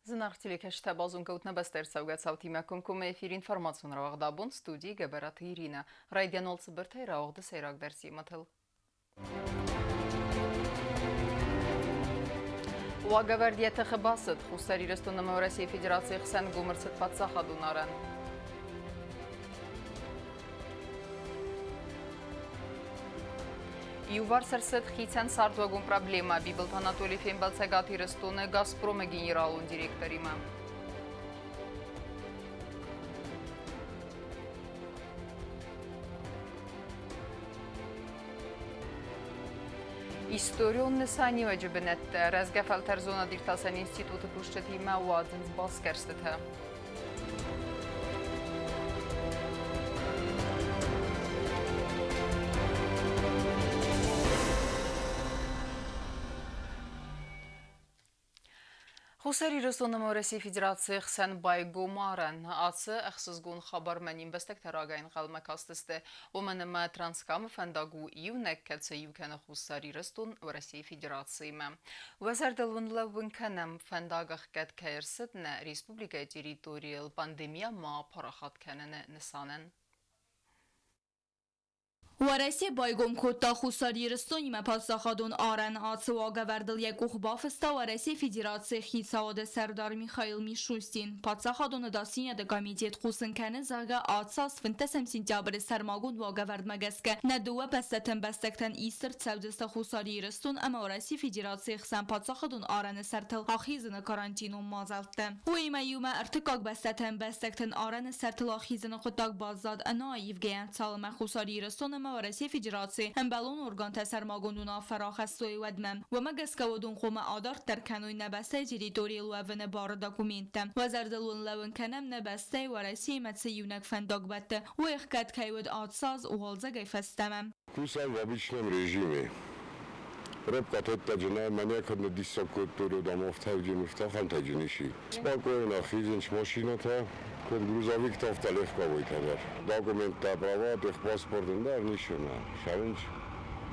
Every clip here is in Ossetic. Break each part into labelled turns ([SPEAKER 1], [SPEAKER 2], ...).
[SPEAKER 1] Зынаргъ телекӕсджытӕ, базонгӕ нӕ бӕстӕ ӕрцӕугӕ цаутимӕ комкоммӕ эфир информацион рауагъд абон студийы Гӕбӕраты Иринӕ. Райдиан уал цыбыртӕй рауагъды сӕйрагдӕр темӕтыл. Уагӕвӕрд йӕ тыхы бацыд. Хуссар Ирыстон ӕмӕ Уӕрӕсейы Федерацийы хсӕн гом ӕрцыд паддзахадон арӕн. Иуварс ӕрцыд хицӕн цардуагон проблемӕ. Бибылты Анатолий фембӕлд Цӕгат Ирыстоны «Газпром-ы» генералон директоримӕ. Историон нысаниуӕджы бынӕттӕ рӕзгӕ фӕлтӕр зонад-иртасӕн институты кусджытимӕ уадзынц басгӕрстытӕ. Хуссар Ирыстон ӕмӕ Уӕрӕсейы Федерацийы хсӕн байгом арӕн. Ацы ӕхсызгон хабармӕ не мбӕстӕгтӕ рагӕй ӕнхъӕлмӕ кастысты, уымӕн ӕмӕ Транскамы фӕндаг у иунӕг, кӕцы иу кӕны Хуссар Ирыстон Уӕрӕсейы Федерациимӕ. Уӕ зӕрдыл уын лӕууын кӕнӕм, фӕндаг ӕхгӕд кӕй ӕрцыд нӕ республикӕйы территорийыл пандемийӕ ма апарахат кӕныны нысанӕн.
[SPEAKER 2] Уӕрӕсе байгом кодта Хуссар Ирыстонимӕ паддзахадон арӕн. Ацы уагӕвӕрдыл йӕ къух бафыста Уӕрӕсейы Федерацийы Хицауады Сӕрдар Михаил Мишустин. Паддзахадон ӕдасдзинады комитет хъусын кӕны, зӕгъгӕ, ацы аз 15 сентябры сӕрмагонд уагӕвӕрдмӕ гӕсгӕ нӕ дыууӕ бӕстӕты ӕмбӕстӕгтӕн ист ӕрцӕудзысты Хуссар Ирыстон ӕмӕ Уӕрӕсейы Федерацийы хсӕн паддзахадон арӕны сӕртыл ахизыны карантинон мадзӕлттӕ. Уыимӕ иумӕ ӕртыккаг бӕстӕты ӕмбӕстӕгтӕн арӕны сӕртыл ахизыны хъуыддаг баззад ӕнӕаивгӕйӕ, цалынмӕ Хуссар Ирыстон ӕмӕ Уӕрӕсейы Федерацийы ӕмбӕлон органтӕ сӕрмагонд уынаффӕ рахӕссой, уӕдмӕ. Уымӕ гӕсгӕ уыдон хъуамӕ адарддӕр кӕной нӕ бӕстӕйы территорийыл уӕвыны бары документтӕ. Уӕ зӕрдыл уын лӕууын кӕнӕм, нӕ бӕстӕйы Уӕрӕсеимӕ цы иунӕг фӕндаг бӕтты, уый ӕхгӕд кӕй уыд ацы аз уалдзӕгӕй фӕстӕмӕ.
[SPEAKER 3] Кусӕм в обычном режиме. Пробка тедтаджы нӕ, мӕнӕ кӕд ныддиссаг кодтой, уӕд ам ӕфтауджын, ӕфтахӕнтӕджын ис. Спокойно хизынц машинӕтӕ, куыд грузовиктӕ, афтӕ легковойтӕ дӕр. Документтӕ, права, техпаспорт ӕндӕр ницы нӕ цӕуынц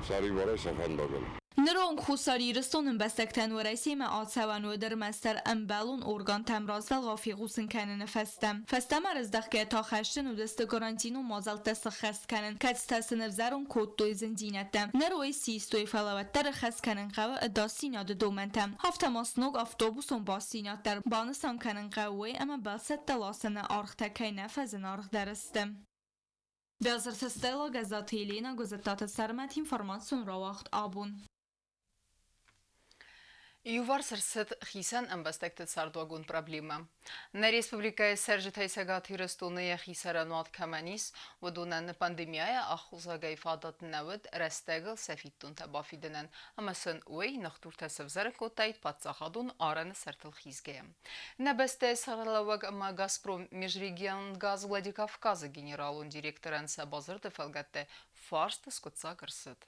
[SPEAKER 3] сӕрибарӕй сӕ фӕндагыл.
[SPEAKER 2] Ныронг Хуссар Ирыстоны ӕмбӕстӕгтӕн Уӕрӕсемӕ ацӕуӕн уыд ӕрмӕстдӕр ӕмбӕлон органтӕм развӕлгъау фехъусын кӕныны фӕстӕ. Фӕстӕмӕ рыздӕхгӕйӕ та хӕсджын уыдысты карантинон мадзӕлттӕ сыххӕст кӕнын, кӕцытӕ сын ӕвзӕрын кодтой зындзинӕдтӕ. Ныр уый систой, фӕлӕ уӕддӕр ӕххӕст кӕнын хъӕуы ӕдасдзинады домӕнтӕ. Афтӕ ма сног автобусон бастдзинад дӕр банысан кӕнын хъӕуы уый, ӕмӕ бӕлццӕттӕ ласыны ӕргътӕ кӕй нӕ фӕзынаргъдӕр сты. Бязырты Стелла, Гӕззаты Еленӕ, Гуызыттаты Сӕрмӕт, информацион рауагъд абон.
[SPEAKER 1] Иуварс ӕрцыд хицӕн ӕмбӕстӕгты цардуагон проблемӕ. Нӕ республикӕйы цӕрджытӕй Цӕгат Ирыстоны йӕхи цӕрӕнуат кӕмӕн ис, уыдонӕн пандемияйы аххосагӕй фадат нӕ уыд рӕстӕгыл сӕ фиддонтӕ бафидынӕн ӕмӕ сын уый ныхдуртӕ сӕвзӕрын кодтаид паддзахадон арӕны сӕртыл хизгӕйӕ. Нӕ бӕстӕйы сӕргълӕууӕг ӕмӕ «Газпром» Межрегионгаз Владикавказы генералон директорӕн сӕ бадзырды фӕлгӕтты фарст скъуыддзаг ӕрцыд.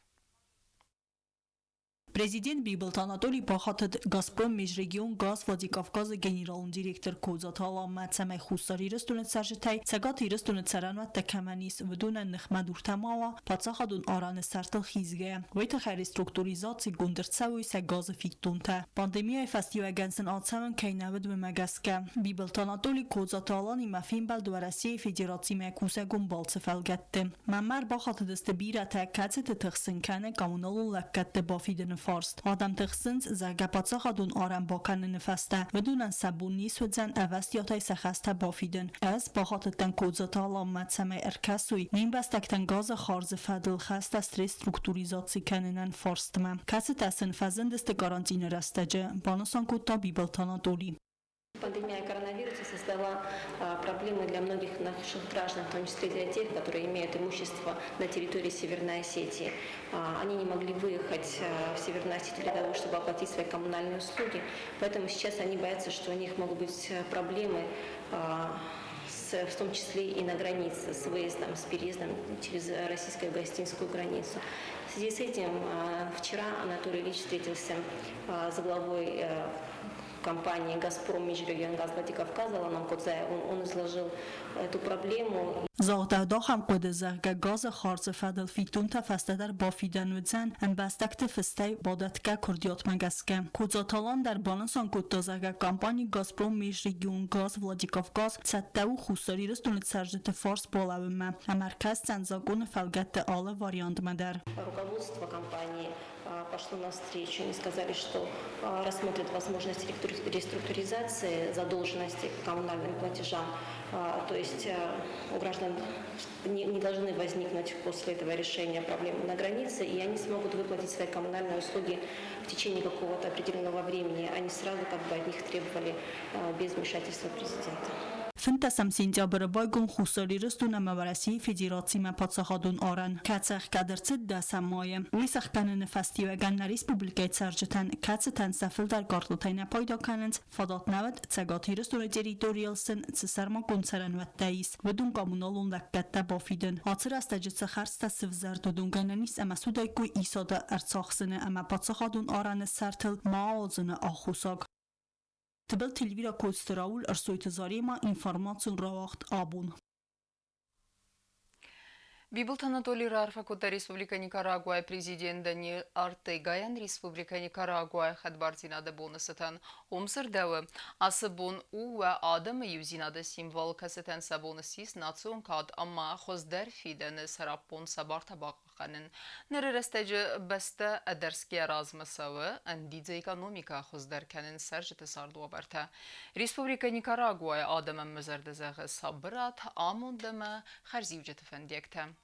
[SPEAKER 4] Президент Бибылты Анатолий бахатыд «Газпром» Межрегионгаз Владикавказы генералон директор Козаты Аламмӕ, цӕмӕй Хуссар Ирыстоны цӕрджытӕй Цӕгат Ирыстоны цӕрӕнуӕттӕ кӕмӕн ис, уыдонӕн ныхмӕ дуртӕ ма уа, паддзахадон арӕны сӕртыл хизгӕйӕ. Уый тыххӕй реструктуризацигонд ӕрцӕуой сӕ газы фиддонтӕ. Пандемияйы фӕстиуӕгӕн сын ацӕуӕн кӕй нӕ уыд, уымӕ гӕсгӕ. Бибылты Анатолий Козаты Аланимӕ фембӕлд Уӕрӕсейы Федерацимӕ кусӕгон балцы фӕлгӕтты. Мӕнмӕ ӕрбахатыдысты бирӕтӕ, кӕцыты тыхсын кӕны коммуналон лӕггӕдты бафидыны фарст. Адӕм тыхсынц, зӕгъгӕ, паддзахадон арӕн бакӕныны фӕстӕ уыдонӕн сӕ бон не суыдзӕн ӕвӕстиатӕй сӕ хӕстӕ бафидын. Ӕз бахатыдтӕн Кодзаты Аламмӕ, цӕмӕй ӕркӕсой не мбӕстӕгтӕн газы хардзы фӕдыл хӕстӕ среструктуризаци кӕнынӕн фарстмӕ, кӕцытӕ сын фӕзындысты карантины рӕстӕджы, банысан кодта Бибылты Анатоли.
[SPEAKER 5] Пандемия коронавируса создала проблемы для многих наших граждан, в том числе для тех, которые имеют имущество на территории Северной Осетии. Они не могли выехать в Северную Осетию для того, чтобы оплатить свои коммунальные услуги, поэтому сейчас они боятся, что у них могут быть проблемы в том числе и на границе, с выездом, с переездом через российско-гостинскую границу. В связи с этим вчера Анатолий Ильич встретился с главой компании «Газпром» Межрегионгаз Владикавказ Аланом Кодзаевым. Он изложил эту проблему.
[SPEAKER 4] Загъдӕуыд ахӕм хъуыды, зӕгъгӕ, газы хардзы фӕдыл фиддонтӕ фӕстӕдӕр бафидӕн уыдзӕн ӕмбӕстӕгты фыстӕй бадӕтгӕ куырдиатмӕ гӕсгӕ. Кудзаты Алан дӕр банысан кодта, зӕгъгӕ, компани «Газпром» Межрегионгаз Владикавказ цӕттӕ у Хуссар Ирыстоны цӕрджыты фарс балӕууынмӕ ӕмӕ ӕркӕсдзӕн закъоны фӕлгӕтты алы вариантмӕ дӕр.
[SPEAKER 5] Руководство компании пошло навстречу. Они сказали, что рассмотрят возможность реструктуризации задолженности по коммунальным платежам. То есть у граждан не должны возникнуть после этого решения проблемы на границе, и они смогут выплатить свои коммунальные услуги в течение какого-то определенного времени. Они сразу как бы от них требовали без вмешательства президента.
[SPEAKER 4] 15 сентябры байгом Хуссар Ирыстон ӕмӕ Уӕрӕсейы Федерациимӕ паддзахадон арӕн, кӕцы ӕхгӕд ӕрцыд дӕсӕм майы. Уый сӕхгӕныны фӕстиуӕгӕн нӕ республикӕйы цӕрджытӕн, кӕцытӕн сӕ фылдӕр картотӕй нӕ пайда кӕнынц, фадат нӕ уыд, Цӕгат Ирыстоны территорийыл сын цы сӕрмагонд цӕрӕнуӕттӕ ис, уыдон коммуналон лӕггӕдтӕ бафидын. Ацы рӕстӕджы цы хӕрдзтӕ сывзӕрд, уыдон гӕнӕн ис ӕмӕ суыдаиккой исады ӕрцахсыны ӕмӕ паддзахадон арӕны сӕртыл ма ауадзыны аххосаг. Тыбылты Эльвира Коцты Рауль, Ӕрсойты Заремӕ, информацион рауагъд абон.
[SPEAKER 1] Бибылты Анатолий раарфӕ кодта Республикӕ Никарагуайы президент Даниэль Ортегайӕн Республикӕ Никарагуайы хӕдбардзинады боны цытӕн. Уым дзырдӕуы, ацы бон у уӕ адӕмы иудзинады символ, кӕцытӕн сӕ бон ссис национ кад ӕмӕ хуыздӕр фидӕны сӕраппонд сӕ бартӕ бахъахъхъӕнын. Ныры рӕстӕджы бӕстӕ ӕдӕрсгӕ размӕ цӕуы, ӕндидзы экономикӕ хуыздӕр кӕнын цӕрджыты цардуавӕртӕ. Республикӕ Никарагуайы адӕмӕн мӕ зӕрдӕ зӕгъы сабырад, амонд ӕмӕ хӕрзиуджыты фӕндиӕгтӕ.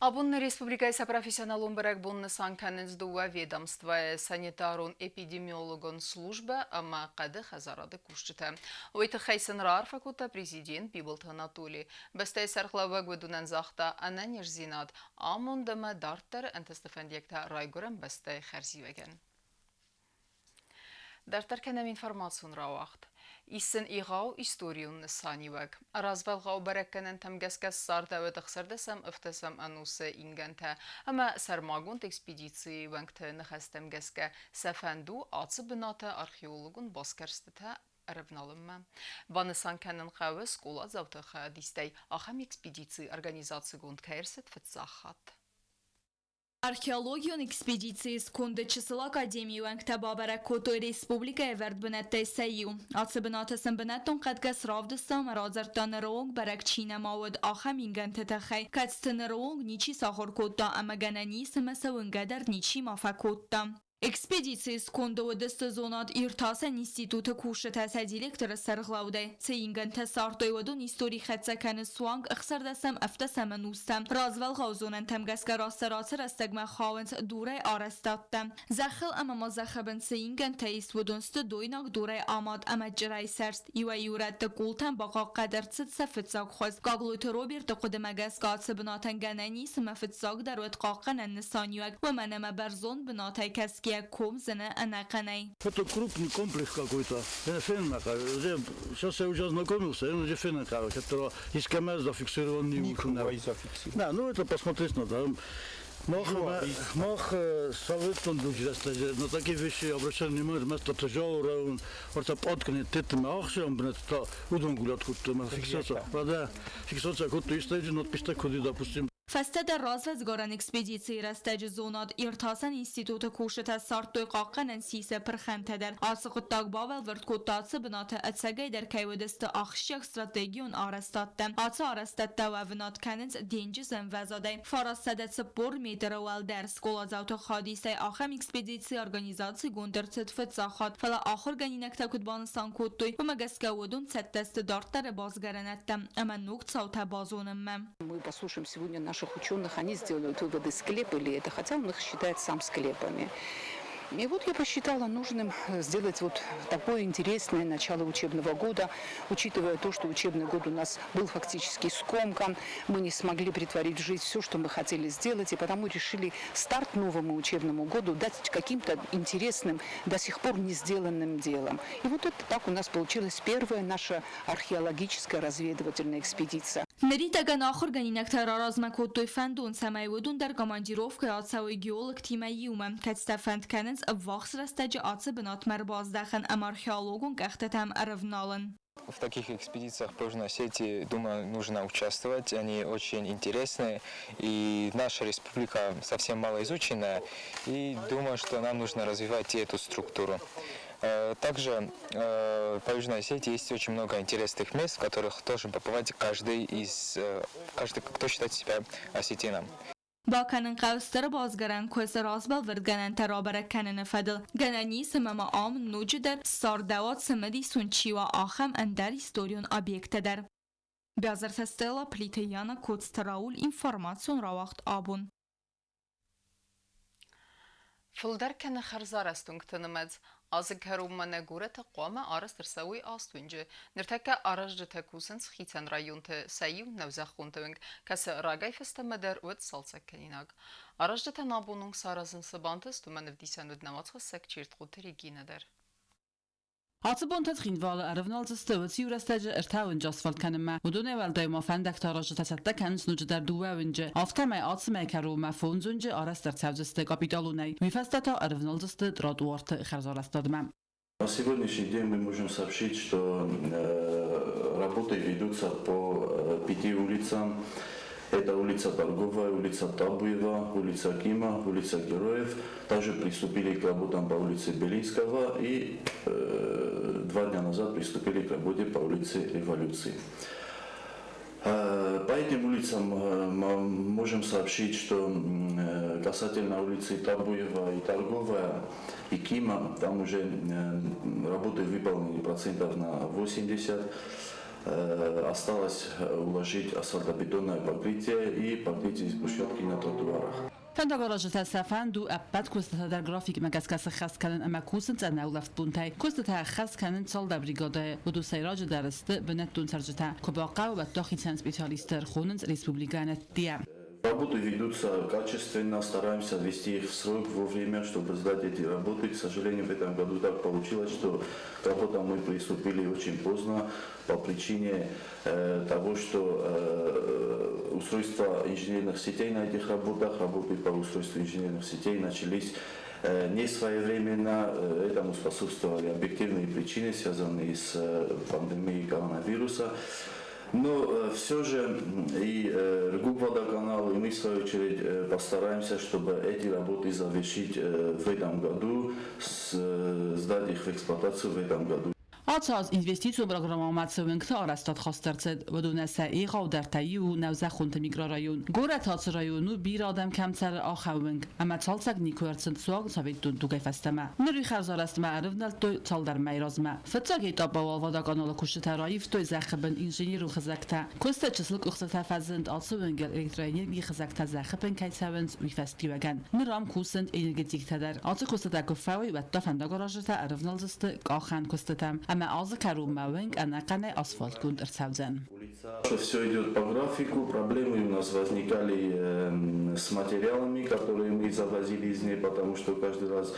[SPEAKER 1] Абон нӕ республикӕйы сӕ профессионалон бӕрӕгбон нысан кӕнынц дыууӕ ведомствойы санитарон-эпидемиологон службӕ ӕмӕ хъӕды хӕдзарады кусджытӕ. Уый тыххӕй сын раарфӕ кодта президент Бибылты Анатоли. Бӕстӕйы сӕргълӕууӕг уыдонӕн загъта ӕнӕниздзинад, амонд ӕмӕ дарддӕры ӕнтысты фӕндиӕгтӕ райгуырӕн бӕстӕйы хӕрзиуӕгӕн. Дарддӕр кӕнӕм информацион рауагъд. Ис сын егъау историон нысаниуӕг. Развӕлгъау бӕрӕггӕнӕнтӕм гӕсгӕ ссардӕуыд ӕхсӕрдӕсӕм ӕвддӕсӕм ӕнусы ингӕнтӕ ӕмӕ сӕрмагонд экспедицийы уӕнгты ныхӕстӕм гӕсгӕ сӕ фӕнд у ацы бынаты археологон басгӕрстытӕ ӕрӕвналынмӕ. Банысан кӕнын хъӕуы скъоладзауты хайадистӕй ахӕм экспедици организацигонд кӕй ӕрцыд фыццаг хатт.
[SPEAKER 2] Археологион экспедицийы сконды чысыл академийы уӕнгтӕ бабӕрӕг кодтой республикӕйы ӕвӕрд бынӕттӕй сӕ иу. Ацы бынаты сын бынӕттон хъӕдгӕс равдыста ӕмӕ радзырдта ныры онг бӕрӕг чи нӕма уыд, ахӕм ингӕнты тыххӕй, кӕцыты ныры онг ничи сахуыр кодта ӕмӕ гӕнӕн ис ӕмӕ сӕ уынгӕ дӕр ничи ма фӕкодта. Экспедицийы сконды уыдысты зонад-иртасӕн институты кусджытӕ сӕ директоры сӕргълӕудӕй. Цы ингӕнтӕ ссардтой, уыдон истори хӕццӕ кӕны суанг ӕхсӕрдӕсӕм ӕвддӕсӕм ӕнустӕм. Развӕлгъау зонӕнтӕм гӕсгӕ растдӕр ацы рӕстӕгмӕ хауынц дурӕй арӕзтадтӕ. Зӕххыл ӕмӕ ма зӕххы бын цы ингӕнтӕ ис, уыдон сты дойнаг дурӕй амад ӕмӕ чъырӕй сӕрст. Иуӕй-иу рӕтты къултӕм бахъахъхъӕд ӕрцыд сӕ фыццаг хуыз. Гаглойты Роберты хъуыдымӕ гӕсгӕ ацы бынатӕн гӕнӕн ис ӕмӕ фыццагдӕр уӕд хъахъхъӕнӕн нысаниуӕг, уымӕн ӕмӕ бӕрзонд бынатӕй кӕсгӕйӕ ком зыны ӕнӕхъӕнӕй.
[SPEAKER 6] Это крупный комплекс какой-то. Сейчас я уже ознакомился, я уже феннакаю, которого из КМС зафиксирован не Да, ну это посмотреть надо. Мах советон на такие вещи обращали внимание, вместо тяжелого, вот подкани тетме ахшам, брат, удон гулят кутты, фиксация, правда, фиксация кутты, истейджи надпись куди, допустим.
[SPEAKER 2] Фӕстӕдӕр развӕдсгарӕн экспедицийы рӕстӕджы зонад-иртасӕн институты кусджытӕ ссардтой хъахъхъӕнӕн сисы пырхӕнтӕ дӕр. Ацы хъуыддаг бабӕлвырд кодта ацы бынаты ӕцӕгӕйдӕр кӕй уыдысты ахсджиаг стратегион арӕзтадтӕ. Ацы арӕзтӕдтӕ уӕвынад кӕнынц денджызы ӕмвӕзадӕй 940 метры уӕлдӕр. Скъоладзауты хадисӕй ахӕм экспедици организацигонд ӕрцыд фыццаг хатт, фӕлӕ ахуыргӕнинӕгтӕ куыд банысан кодтой, уымӕ гӕсгӕ уыдон цӕттӕ сты дарддӕры базгӕрӕнӕдтӕм ӕмӕ ног цаутӕ базонынмӕ.
[SPEAKER 7] Мы послушаем сегодня наших ученых, они сделают выводы, склепы ли это, хотя он их считает сам склепами. И вот я посчитала нужным сделать вот такое интересное начало учебного года, учитывая то, что учебный год у нас был фактически скомкан, мы не смогли претворить в жизнь все, что мы хотели сделать, и потому решили старт новому учебному году дать каким-то интересным, до сих пор не сделанным делом. И вот это так у нас получилась первая наша археологическая разведывательная экспедиция.
[SPEAKER 2] Ныридӕгӕн ахуыргӕнинӕгтӕ раразмӕ кодтой фӕндон, цӕмӕй уыдон дӕр командировкӕйы ацӕуой геологтимӕ иумӕ, кӕцытӕ фӕнд кӕнынц ӕввахс рӕстӕджы ацы бынатмӕ ӕрбаздӕхын ӕмӕ археологон къӕхтытӕм ӕрӕвналын.
[SPEAKER 8] В таких экспедициях по Южной Осетии, думаю, нужно участвовать. Они очень интересные. И наша республика совсем мало изученная. И думаю, что нам нужно развивать и эту структуру. Также по Южной Осетии есть очень много интересных мест, в которых должен побывать каждый, кто считает себя осетином.
[SPEAKER 2] Бакӕнын хъӕуы стыр базгарӕн куыст разбӕлвырдгӕнӕнтӕ рабӕрӕг кӕныны фӕдыл. Гӕнӕн ис ӕмӕ ма ам ноджыдӕр ссардӕуа цымыдисон чи уа, ахӕм ӕндӕр историон объекттӕ дӕр. Бязырты Стелла, Плиты Яна, Коцты Рауль, информацион рауагъд Абон.
[SPEAKER 1] Фылдӕр кӕны хӕрзарӕзт уынгты нымӕц. Азы кӕронмӕ нӕ горӕты хъуамӕ арӕзт ӕрцӕуой аст уынджы. Ныртӕккӕ аразджытӕ кусынц хицӕн районты, сӕ иу Нӕузӕххонты уынг, кӕцы рагӕй фӕстӕмӕ дӕр уыд цалцӕгкӕнинаг. Аразджытӕн абон уынг саразын цы бантыст, уымӕн ӕвдисӕн уыд нӕ уацхӕссӕг Чертхъоты Регинӕ дӕр.
[SPEAKER 9] Ацы бонты Цхинвалы ӕрӕвналдзысты уыцы-иу рӕстӕджы ӕртӕ уынджы асфальт кӕнынмӕ. Уыдонӕй уӕлдай ма фӕндӕгты аразджытӕ цӕттӕ кӕнынц ноджыдӕр дыууӕ уынджы. Афтӕмӕй ацы мӕй кӕронмӕ фондз уынджы арӕзт ӕрцӕудзысты капиталонӕй. Уый фӕстӕ та ӕрӕвналдзысты тротуарты хӕрзарӕзтадмӕ.
[SPEAKER 10] На сегодняшний день мы можем сообщить, что работы ведутся по пяти улицам. Это улица Торговая, улица Табуева, улица Кима, улица Героев. Также приступили к работам по улице Белинского и 2 дня назад приступили к работе по улице Революции. По этим улицам можем сообщить, что касательно улицы Табуева и Торговая и Кима, там уже работы выполнены процентов на 80. Осталось уложить асфальтобетонное покрытие и покрытие из брусчатки на тротуарах.
[SPEAKER 9] Фӕндагаразджытӕ сӕ фӕнд у ӕппӕт куыстытӕ дӕр графикмӕ гӕсгӕ сыххӕст кӕнын ӕмӕ кусынц ӕнӕулӕфт бонтӕй. Куыстытӕ ӕххӕст кӕнынц цалдӕр бригадӕйы. Уыдон сӕйраджыдӕр сты бынӕттон цӕрджытӕ. Куы бахъӕуы, уӕд та хицӕн специалистты ӕрхонынц республикӕйӕн ӕддейӕ.
[SPEAKER 10] Работы ведутся качественно, стараемся вести их в срок, вовремя, чтобы сдать эти работы. К сожалению, в этом году так получилось, что к работам мы приступили очень поздно по причине того, что устройство инженерных сетей на этих работах, работы по устройству инженерных сетей начались не своевременно. Этому способствовали объективные причины, связанные с пандемией коронавируса. Но все же и РГУП-водоканал, и мы, в свою очередь, постараемся, чтобы эти работы завершить в этом году, сдать их в эксплуатацию в этом году.
[SPEAKER 9] Ацы аз инвестицион программӕмӕ цы уынгты арӕзтад хаст ӕрцыд, уыдонӕн сӕ егъаудӕртӕй иу у Нӕузӕххонты микрорайон. Горӕты ацы район у, бирӕ адӕм кӕм цӕры, ахӕм уынг, ӕмӕ цалцӕг никуы ӕрцыд суанг советон дугӕй фӕстӕмӕ. Ныр уый хӕрзарӕзтмӕ ӕрывнӕлдтой цалдӕр мӕйы размӕ. Фыццаг этапы уал водоканалы кусджытӕ раивтой зӕххы бын инженерон хызӕгтӕ. Куысты чысыл къуыхцытӕ фӕзынд ацы уынгыл электроэнергийы хызӕгтӕ зӕххы бын кӕй цӕуынц, уый фӕстиуӕгӕн. Ныр ам кусынц энергетиктӕ дӕр. Ацы куыстытӕ куы фӕуой, уӕд та фӕндагаразджытӕ ӕрывналдзысты къахӕн куыстытӕм ӕмӕ азы кӕронмӕ уынг ӕнӕхъӕнӕй асфальтгонд ӕрцӕудзӕн.
[SPEAKER 10] Все идет по графику. Проблемы у нас возникали с материалами, которые мы завозили из нее, потому что каждый раз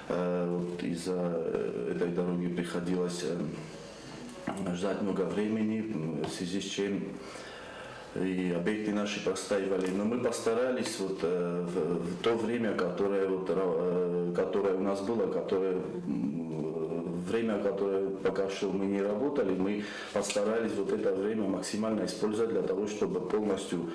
[SPEAKER 10] вот из-за этой дороги приходилось ждать много времени, в связи с чем и объекты наши простаивали. Но мы постарались вот в то время, которое, вот, которое у нас было, которое, время, которое пока что мы не работали, мы постарались вот это время максимально использовать для того, чтобы полностью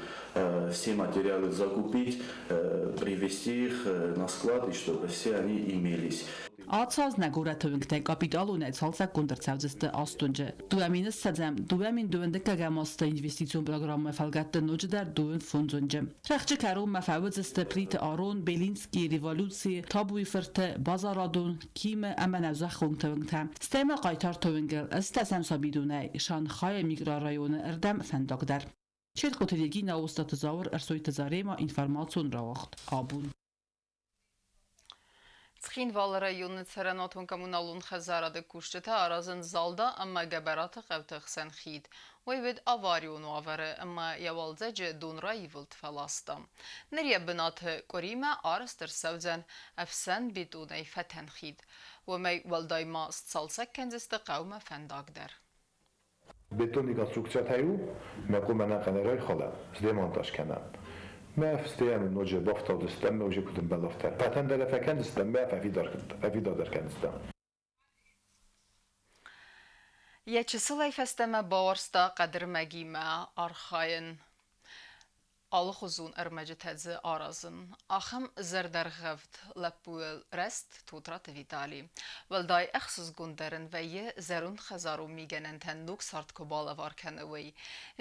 [SPEAKER 10] все материалы закупить, привезти их на склад и чтобы все они имелись.
[SPEAKER 9] Ацы аз нӕ горӕты уынгтӕй капиталонӕй цалцӕггонд ӕрцӕудзысты аст уынджы. 2021 азты инвестицион программӕйы фӕлгӕтты ноджыдӕр 25 уынджы. Рӕхджы кӕронмӕ фӕуыдзысты Плиты Арон, Белинскийы, Революцийы, Табуйы фырты, Базарадон, Кимы ӕмӕ Нӕузӕххонты уынгтӕ. Стӕй ма Хъайтарты уынгыл ӕстдӕсӕм сабидонӕй Шанхайы микрорайоны ӕрдӕм фӕндаг дӕр. Четкоты Регина, Остаты Зауыр, Ӕрсойты Зарема, информацион рауагъд Абон.
[SPEAKER 1] Цхинвалы районы цӕрӕнуатон-коммуналон хӕдзарады кусджытӕ аразынц Залда ӕмӕ Гӕбӕраты хъӕуты хсӕн хид. Уый уыд аварион уавӕры ӕмӕ йӕ уалдзӕджы дон раивылд фӕласта. Ныр йӕ бынаты къуыримӕ арӕзт ӕрцӕудзӕн ӕфсӕн бетонӕй фӕтӕн хид. Уымӕй уӕлдай ма сцалцӕг кӕндзысты хъӕумӕ фӕндаг дӕр.
[SPEAKER 11] Бетонный конструкциятӕй у, мӕ къуым ӕнӕхъӕнӕй райхалӕм, сдемонтаж кӕнӕм. Мӕ фӕстейӕ ноджы бафтаудзыстӕм, ме уже куыд ӕмбӕлы, афтӕ. Пӕтӕн дӕр фӕкӕндзыстӕм, мӕ фӕфидардӕр кӕндзыстӕм.
[SPEAKER 1] Йӕ чысылӕй фӕстӕмӕ бауарзта хъӕдырмӕгимӕ архайын, алыхуызон ӕрмӕджытӕ дзы аразын. Ахӕм зӕрдӕргъӕвд лӕппуйыл рӕзт Тотраты Витали. Уӕлдай ӕхсызгондӕр ын вӕййы зӕронд хӕдзарон мигӕнӕнтӕн ног цард куы балӕвар кӕны, уый.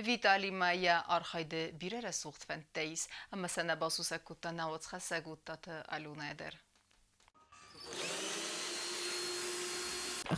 [SPEAKER 1] Виталимӕ йӕ архайды бирӕ рӕсугъд фӕндтӕ ис, ӕмӕ сӕ нӕ басусӕг кодта науӕдзхӕссӕг Оттаты Аленӕ дӕр.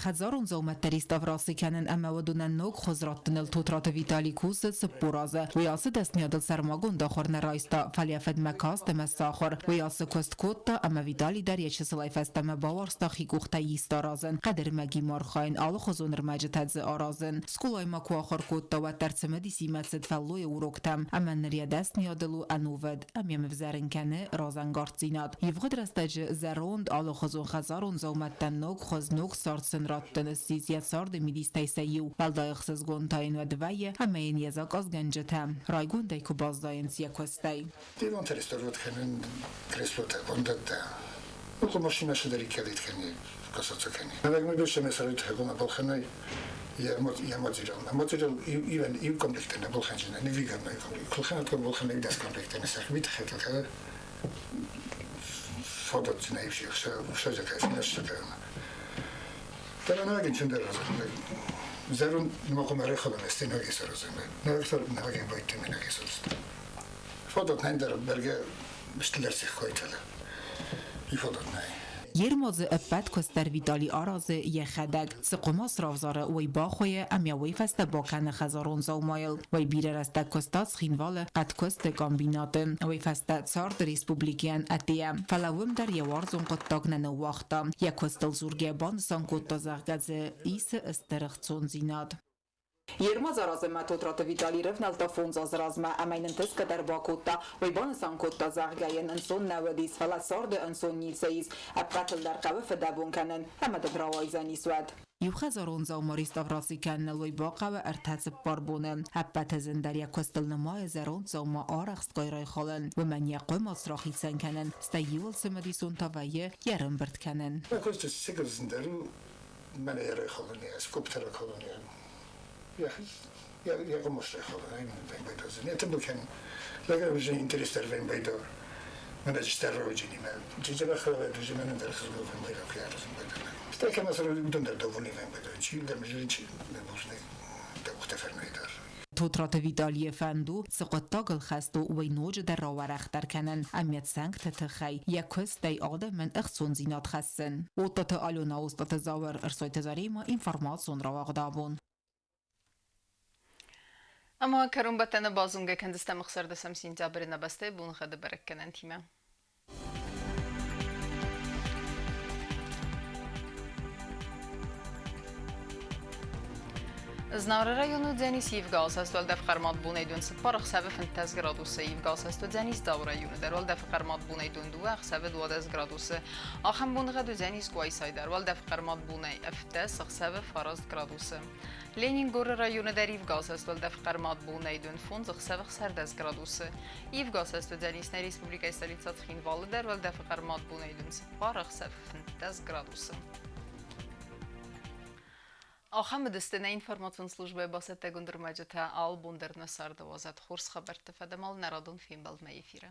[SPEAKER 12] Хӕдзарон дзаумӕттӕ реставраци кӕнын ӕмӕ уыдонӕн ног хуыз раттыныл Тотраты Виталий кусы 40 азы. Уый ацы дӕсныйадыл сӕрмагонд ахуыр нӕ райста, фӕлӕ йӕ фыдмӕ каст ӕмӕ сахуыр. Уый ацы куыст кодта, ӕмӕ Виталий дӕр йӕ чысылӕй фӕстӕмӕ бауарзта хи къухтӕй исты аразын, хъӕдырмӕгимӕ архайын, алыхуызон ӕрмӕджытӕ дзы аразын. Скъолайы ма куы ахуыр кодта, уӕддӕр цымыдисимӕ цыд фӕллойы уроктӕм, ӕмӕ ныр йӕ дӕсныйадыл у ӕнувыд. Ӕм йӕм ӕвзӕрын кӕны разӕнгарддзинад. Ивгъуыд рӕстӕджы зӕронд, алыхуызон хӕдзарон дзаумӕттӕн ног хуыз, ног цард сын раттын ссис йӕ царды мидистӕй сӕ иу. Уӕлдай ӕхсызгон та йын уӕд вӕййы, ӕмӕ йын йӕ закъазгӕнджытӕ райгондӕй куы баззайынц йӕ куыстӕй.
[SPEAKER 13] Диван реставрировать кӕнын креслотӕ, бандӕттӕ. Ну, машина шедарикядит кӕни, касаться кӕни. Навек мы больше месарит хагона балханай я материал. Материал ивен и комплекте на балханжина, не выгодно комплект. Кулхана ткон балхана и дас комплекте на сах бит хетл хада. Фодот на ивши, все закай, все закай. Тара навек чендер Зерун нмакомаре холон эстинаг исарозен. Навек навек бойтем исарозен. Фодот нендер берге стилерсих койтела. И фодот най.
[SPEAKER 12] Йе рмадзы ӕппӕт куыст дӕр Витали аразы йӕхӕдӕг. Цы хъуымац равзары, уый бахуыйы ӕмӕ уый фӕстӕ бакӕны хӕдзарон дзаумайыл. Уый бирӕ рӕстӕг куыста Цхинвалы хъӕдкуысты комбинаты. Уый фӕстӕ цард республикӕйӕн ӕддейӕ. Фӕлӕ уым дӕр йӕ уарзон хъуыддаг нӕ ныууагъта. Йӕ куыстыл дзургӕ банысан кодта, зӕгъгӕ дзы исы стыр ӕхцондзинад. Ермадз аразынмӕ Тотраты Виталий рывнӕлдта 5 азы размӕ ӕмӕ йын ӕнтысгӕ дӕр бакодта. Уый банысан кодта, зӕгъгӕ, йын ӕнцон нӕ уыдис, фӕлӕ царды ӕнцон ницы ис. Ӕппӕтыл дӕр хъӕуы фыдӕбон кӕнын, ӕмӕ дын рауайдзӕнис уӕд. Иу хӕдзарон дзаума реставраци кӕныныл уый бахъӕуы 3-4 боны. Ӕппӕты зындӕр йӕ куыстыл нымайы зӕронд дзаума арӕхстгай райхалын. Уымӕн йӕ хъуымац рахицӕн кӕнын, стӕй иуыл цымыдисон та вӕййы йӕ рымбырд кӕнын.
[SPEAKER 13] Куысты цыгыл зындӕр у мӕнӕ йӕ райхалын, скульптора колония. Я комос райхалын, вен Это был кен. Лагер уже интерес вен байдо. Мӕнӕ стерроджини мӕ. Чичера хаве дуже мене дер хызгол вен байдо киарас байдо. Стака масар удон дер довольный вен байдо. Чи дер межин не нужны. Да ухтефернейдер.
[SPEAKER 12] Тотраты Виталийы фӕнд у, цы хъуыддагыл хӕст у, уый ноджыдӕр рауӕрӕхдӕр кӕнын ӕмӕ цӕнгты тыххӕй йӕ куыстӕй адӕмӕн ӕхцондзинад хӕссын. Оттаты Алена, Остъаты Зауыр, Ӕрсойты Заремӕ, информацион рауагъд абон.
[SPEAKER 1] Ӕмӕ кӕронбӕттӕны базонгӕ кӕндзыстӕм 16 сентябры нӕ бӕстӕйы боныгъӕды бӕрӕггӕнӕнтимӕ. Знауыры районы уыдзӕнис ивгӕ асӕст уӕлдӕф хъӕрмад бонӕй дон 4, ӕхсӕвы 15 градусы. Ивгӕ асӕст уыдзӕнис Дзауы районы дӕр уӕлдӕфы хъӕрмад бонӕй дон 2, ӕхсӕвы 12 градусы. Ахӕм боныгъӕд уыдзӕнис Къуайсайы дӕр уӕлдӕфы хъӕрмад бонӕй 17, ӕхсӕвы 9 градусы. Ленингоры районы дӕр ивгӕ асӕст уӕлдӕфы хъӕрмад бонӕй дон 5, ӕхсӕвы 16 градусы. Ивгӕ асӕст уыдзӕнис нӕ республикӕйы столицӕ Цхинвалы дӕр уӕлдӕфы хъӕрмад бонӕй дон 4, ӕхсӕвы 15 градусы. Ахӕм уыдысты нӕ информацион службӕйы бацӕттӕгонд ӕрмӕджытӕ. Алы бон дӕр нӕ царды уадзӕд хорз хабӕртты фӕдӕмал нӕ радон фембӕлдмӕ эфиры.